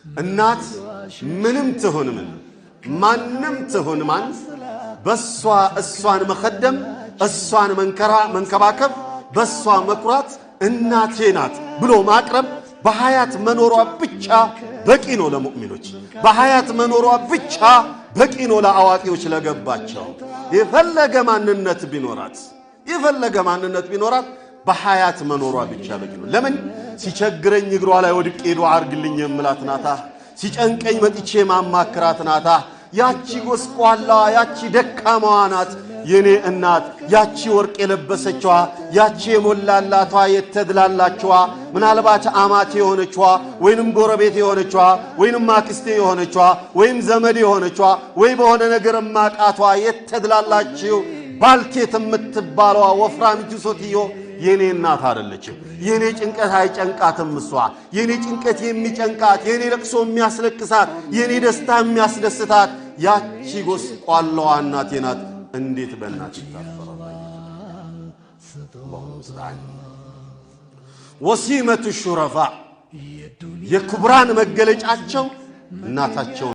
እናት ምንም ትሁን ምን፣ ማንም ትሁን ማን፣ በሷ እሷን መኸደም፣ እሷን መንከራ መንከባከብ፣ በሷ መኩራት፣ እናቴ ናት ብሎ ማቅረብ በሀያት መኖሯ ብቻ በቂ ነው ለሙእሚኖች። በሀያት መኖሯ ብቻ በቂ ነው ለአዋቂዎች ለገባቸው። የፈለገ ማንነት ቢኖራት፣ የፈለገ ማንነት ቢኖራት በሀያት መኖሯ ብቻ በቂ ነው። ለምን? ሲቸግረኝ እግሯ ላይ ወድቄ ዱዓ አርግልኝ የምላት ናታ። ሲጨንቀኝ መጥቼ ማማክራት ናታ። ያቺ ጎስቋላዋ፣ ያቺ ደካማዋ ናት የኔ እናት። ያቺ ወርቅ የለበሰችዋ፣ ያቺ የሞላላቷ የተድላላችዋ፣ ምናልባት አማቴ የሆነችዋ ወይንም ጎረቤት የሆነችዋ ወይንም አክስቴ የሆነችዋ ወይም ዘመድ የሆነችዋ ወይ በሆነ ነገር ማቃቷ የተድላላችው ባልቴት የምትባለዋ ወፍራሚቱ ሴትዮ የኔ እናት አይደለችም። የኔ ጭንቀት አይጨንቃትም። እሷ የኔ ጭንቀት የሚጨንቃት፣ የኔ ለቅሶ የሚያስለቅሳት፣ የኔ ደስታ የሚያስደስታት ያቺ ጎስቋላዋ እናቴ ናት። እንዴት በእናት ይታፈራል? الله المستعان። وسيمة الشرفاء፣ የክቡራን መገለጫቸው እናታቸው